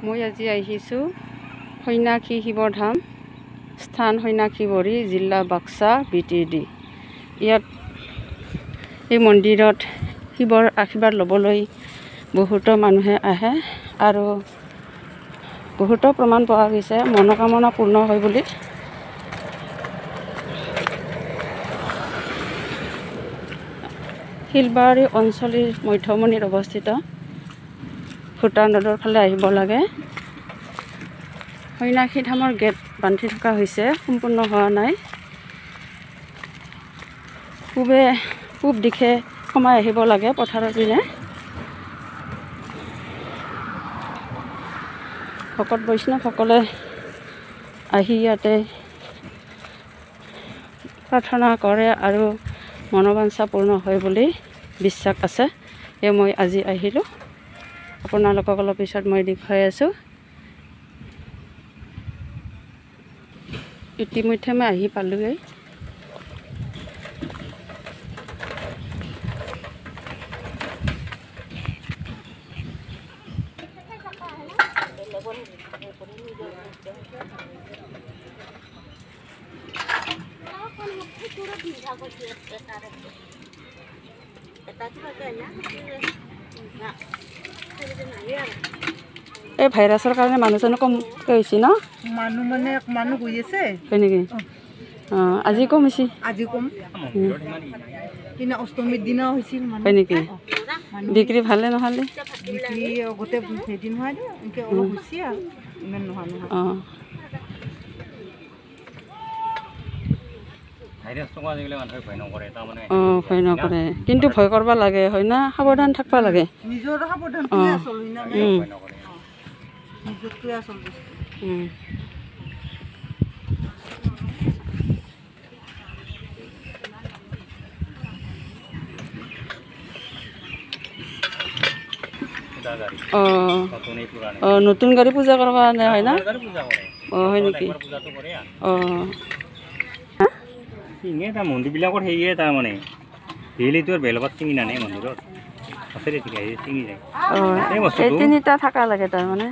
মই আজি আহিছোঁ সন্যাসী শিৱধাম, স্থান সন্যাসীবৰী, জিলা বাক্সা, BTD। ইয়াত এই মন্দিৰত শিৱৰ আশীৰ্বাদ ল'বলৈ বহুতো মানুহে আহে আৰু বহুতো প্ৰমাণ পোৱা গৈছে মনোকামনা পূৰ্ণ হয় বুলি। শিলবাৰী অঞ্চলৰ মধ্যমণিত অৱস্থিত। ভূটান ৰোডৰ ফালে আহিব লাগে। সন্যাসী ধামৰ গেট বান্ধি থকা হৈছে, সম্পূৰ্ণ হোৱা নাই। পূবে পূব দিশে সোমাই আহিব লাগে পথাৰৰ পিনে। ভকত বৈষ্ণৱসকলে আহি ইয়াতে প্ৰাৰ্থনা কৰে আৰু মনোবাঞ্ছা পূৰ্ণ হয় বুলি বিশ্বাস আছে। এই মই আজি আহিলোঁ, আপোনালোকক অলপ পিছত মই দেখুৱাই আছোঁ। ইতিমধ্যে মই আহি পালোঁগৈ। এই ভাইৰাছৰ কাৰণে মানুহ চানুহ কমকৈ হৈছে ন? মানুহ মানে মানুহ গৈ আছে। হয় নেকি? অঁ, আজি কম হৈছে। আজি কম। সিদিনা অষ্টমীৰ দিনা হৈছিল মানুহ। হয় নেকি? বিক্ৰী ভালে নহ'লে? বিক্ৰী গোটেই সেইদিন হোৱা নাই, এনেকৈ অলপ হৈছে আৰু ইমান নোহোৱা নহয়। অঁ, অঁ, ভয় নকৰে, কিন্তু ভয় কৰিব লাগে হয় না? সাৱধান থাকিব লাগে। নিজৰ সাৱধানটোৱে আচল হয় না? নিজৰটোৱে আচল বস্তু। অঁ অঁ, নতুন গাড়ী পূজা কৰিব কাৰণে হয় না? অঁ, হয় নেকি? অঁ, ছিঙে তাৰ মন্দিৰবিলাকত সেয়ে তাৰমানে ডেইলিতো আৰু বেলপাত ছিঙি নানে মন্দিৰত আছে দে, ঠিক আছে, ছিঙি যায়। অঁ, এই তিনিটা থকা লাগে তাৰমানে।